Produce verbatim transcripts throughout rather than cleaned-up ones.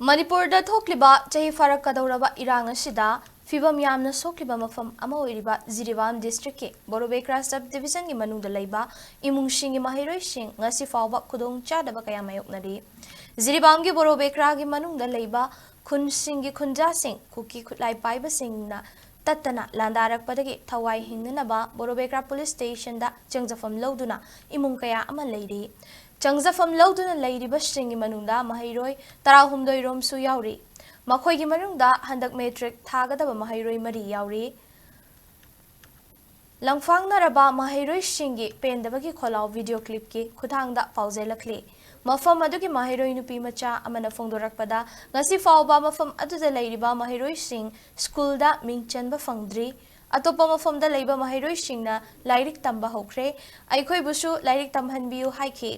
ꯃꯅꯤꯄꯨꯔꯗ ꯊꯣꯛꯂꯤꯕ ꯆꯍꯤ ꯐꯥꯔꯛꯀꯗꯧꯔꯕ ꯏꯔꯥꯡ ꯑꯁꯤꯗ ꯐꯤꯕꯝ ꯌꯥꯝꯅ ꯁꯣꯛꯂꯤꯕ ꯃꯐꯝ ꯑꯃ ꯑꯣꯏꯔꯤꯕ ꯖꯤꯔꯤꯕꯥꯝ ꯗꯤꯁꯇ꯭ꯔꯤꯛꯀꯤ ꯕꯣꯔꯣꯕꯦꯀ꯭ꯔꯥ ꯁꯕ ꯗꯤꯕꯤꯖꯟꯒꯤ ꯃꯅꯨꯡꯗ ꯂꯩꯕ ꯏꯃꯨꯡꯁꯤꯡꯒꯤ ꯃꯍꯩꯔꯣꯏꯁꯤꯡ ꯉꯁꯤ ꯐꯥꯎꯕ ꯈꯨꯗꯣꯡ ꯆꯥꯗꯕ ꯀꯌꯥ ꯃꯥꯌꯣꯛꯅꯔꯤ꯫ ꯖꯤꯔꯤꯕꯥꯝꯒꯤ ꯕꯣꯔꯣꯕꯦꯀ꯭ꯔꯥꯒꯤ ꯃꯅꯨꯡꯗ ꯂꯩꯕ ꯈꯨꯟꯁꯤꯡꯒꯤ ꯈꯨꯟꯖꯥꯁꯤꯡ ꯀꯨꯀꯤ ꯈꯨꯠꯂꯥꯏ ꯄꯥꯏꯕꯁꯤꯡꯅ ꯇꯠꯇꯅ ꯂꯥꯟꯗꯥꯔꯛꯄꯗꯒꯤ ꯊꯋꯥꯏ ꯍꯤꯡꯅꯅꯕ ꯕꯣꯔꯣꯕꯦꯀ꯭ꯔꯥ ꯄꯨꯂꯤꯁ ꯁ꯭ꯇꯦꯁꯟꯗ ꯆꯪꯖꯐꯝ ꯂꯧꯗꯨꯅ ꯏꯃꯨꯡ ꯀꯌꯥ ꯑꯃ ꯂꯩꯔꯤ꯫ ꯆꯪꯖꯐꯝ ꯂꯧꯗꯨꯅ ꯂꯩꯔꯤꯕꯁꯤꯡꯒꯤ ꯃꯅꯨꯡꯗ ꯃꯍꯩꯔꯣꯏ ꯇꯔꯥꯍꯨꯝꯗꯣꯏ ꯔꯣꯝꯁꯨ ꯌꯥꯎꯔꯤ꯫ ꯃꯈꯣꯏꯒꯤ ꯃꯅꯨꯡꯗ ꯍꯟꯗꯛ ꯃꯦꯇ꯭ꯔꯤꯛ ꯊꯥꯒꯗꯕ ꯃꯍꯩꯔꯣꯏ ꯃꯔꯤ ꯌꯥꯎꯔꯤ꯫ ꯂꯪꯐꯥꯡꯅꯔꯕ ꯃꯍꯩꯔꯣꯏꯁꯤꯡꯒꯤ ꯄꯦꯟꯗꯕꯒꯤ ꯈꯣꯜꯂꯥꯎ ꯚꯤꯗꯤꯑꯣ ꯀ꯭ꯂꯤꯞꯀꯤ ꯈꯨꯠꯊꯥꯡꯗ ꯄꯥꯎꯖꯦꯜꯂꯛꯂꯤ꯫ ꯃꯐꯝ ꯑꯗꯨꯒꯤ ꯃꯍꯩꯔꯣꯏ ꯅꯨꯄꯤ ꯃꯆꯥ ꯑꯃꯅ ꯐꯣꯡꯗꯣꯔꯛꯄꯗ, ꯉꯁꯤ ꯐꯥꯎꯕ ꯃꯐꯝ ꯑꯗꯨꯗ ꯂꯩꯔꯤꯕ ꯃꯍꯩꯔꯣꯏꯁꯤꯡ ꯁ꯭ꯀꯨꯜꯗ ꯃꯤꯡ ꯆꯟꯕ ꯐꯪꯗ꯭ꯔꯤ꯫ ꯑꯇꯣꯞꯄ ꯃꯐꯝꯗ ꯂꯩꯕ ꯃꯍꯩꯔꯣꯏꯁꯤꯡꯅ ꯂꯥꯏꯔꯤꯛ ꯇꯝꯕ ꯍꯧꯈ꯭ꯔꯦ꯫ ꯑꯩꯈꯣꯏꯕꯨꯁꯨ ꯂꯥꯏꯔꯤꯛ ꯇꯝꯍꯟꯕꯤꯌꯨ ꯍꯥꯏꯈꯤ꯫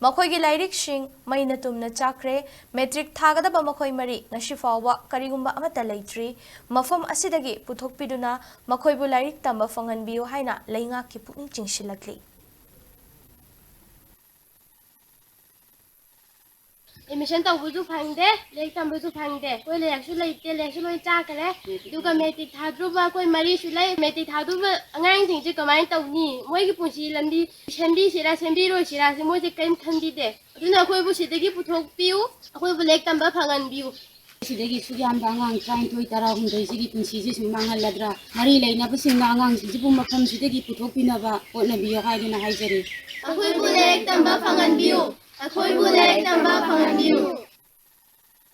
ꯃꯈꯣꯏꯒꯤ ꯂꯥꯏꯔꯤꯛꯁꯤꯡ ꯃꯩꯅ ꯇꯨꯝꯅ ꯆꯥꯛꯈ꯭ꯔꯦ꯫ ꯃꯦꯇ꯭ꯔꯤꯛ ꯊꯥꯒꯗꯕ ꯃꯈꯣꯏ ꯃꯔꯤ ꯉꯁꯤ ꯐꯥꯎꯕ ꯀꯔꯤꯒꯨꯝꯕ ꯑꯃꯠꯇ ꯂꯩꯇ꯭ꯔꯤ꯫ ꯃꯐꯝ ꯑꯁꯤꯗꯒꯤ ꯄꯨꯊꯣꯛꯄꯤꯗꯨꯅ ꯃꯈꯣꯏꯕꯨ ꯂꯥꯏꯔꯤꯛ ꯇꯝꯕ ꯐꯪꯍꯟꯕꯤꯌꯨ ꯍꯥꯏꯅ ꯂꯩꯉꯥꯛꯀꯤ ꯄꯨꯛꯅꯤꯡ ꯆꯤꯡꯁꯤꯜꯂꯛꯂꯤ꯫ ꯑꯦꯗꯃꯤꯁꯟ ꯇꯧꯕꯁꯨ ꯐꯪꯗꯦ, ꯂꯥꯏꯔꯤꯛ ꯇꯝꯕꯁꯨ ꯐꯪꯗꯦ꯫ ꯑꯩꯈꯣꯏ ꯂꯩꯔꯛꯁꯨ ꯂꯩꯇꯦ, ꯂꯩꯔꯛꯁꯨ ꯂꯣꯏ ꯆꯥꯈ꯭ꯔꯦ꯫ ꯑꯗꯨꯒ ꯃꯦꯇ꯭ꯔꯤꯛ ꯊꯥꯗ꯭ꯔꯨꯕ ꯑꯩꯈꯣꯏ ꯃꯔꯤꯁꯨ ꯂꯩ꯫ ꯃꯦꯇ꯭ꯔꯤꯛ ꯊꯥꯗ꯭ꯔꯨꯕ ꯑꯉꯥꯡꯁꯤꯡꯁꯦ ꯀꯃꯥꯏꯅ ꯇꯧꯅꯤ? ꯃꯣꯏꯒꯤ ꯄꯨꯟꯁꯤ ꯂꯝꯕꯤ ꯁꯦꯝꯕꯤꯁꯤꯔꯥ ꯁꯦꯝꯕꯤꯔꯣꯏꯁꯤꯔꯥꯁꯦ ꯃꯣꯏꯁꯦ ꯀꯔꯤꯝ ꯈꯟꯕꯤꯗꯦ꯫ ꯑꯗꯨꯅ ꯑꯩꯈꯣꯏꯕꯨ ꯁꯤꯗꯒꯤ ꯄꯨꯊꯣꯛꯄꯤꯌꯨ, ꯑꯩꯈꯣꯏꯕꯨ ꯂꯥꯏꯔꯤꯛ ꯇꯝꯕ ꯐꯪꯍꯟꯕꯤꯌꯨ꯫ ꯁꯤꯗꯒꯤ ꯁꯨꯛ ꯌꯥꯝꯕ ꯑꯉꯥꯡ ꯇꯔꯥꯅꯤꯊꯣꯏ, ꯇꯔꯥꯍꯨꯝꯗꯣꯏꯁꯤꯒꯤ ꯄꯨꯟꯁꯤꯁꯦ ꯁꯨꯝ ꯃꯥꯡꯍꯜꯂꯗ꯭ꯔꯥ? ꯃꯔꯤ ꯂꯩꯅꯕꯁꯤꯡꯅ ꯑꯉꯥꯡꯁꯤꯡꯁꯤꯕꯨ ꯃꯐꯝꯁꯤꯗꯒꯤ ꯄꯨꯊꯣꯛꯄꯤꯅꯕ ꯍꯣꯠꯅꯕꯤꯌꯨ ꯍꯥꯏꯗꯨꯅ ꯍꯥꯏꯖꯔꯤ꯫ ꯑꯩꯈꯣꯏꯕꯨ ꯂꯥꯏꯔꯤꯛ ꯇꯝꯕ ꯐꯪꯍꯟꯕꯤꯌꯨ꯫ ꯑꯩꯈꯣꯏꯕꯨ ꯂꯥꯏꯔꯤꯛ ꯇꯝꯕ ꯐꯪꯍꯟꯕꯤꯌꯨ꯫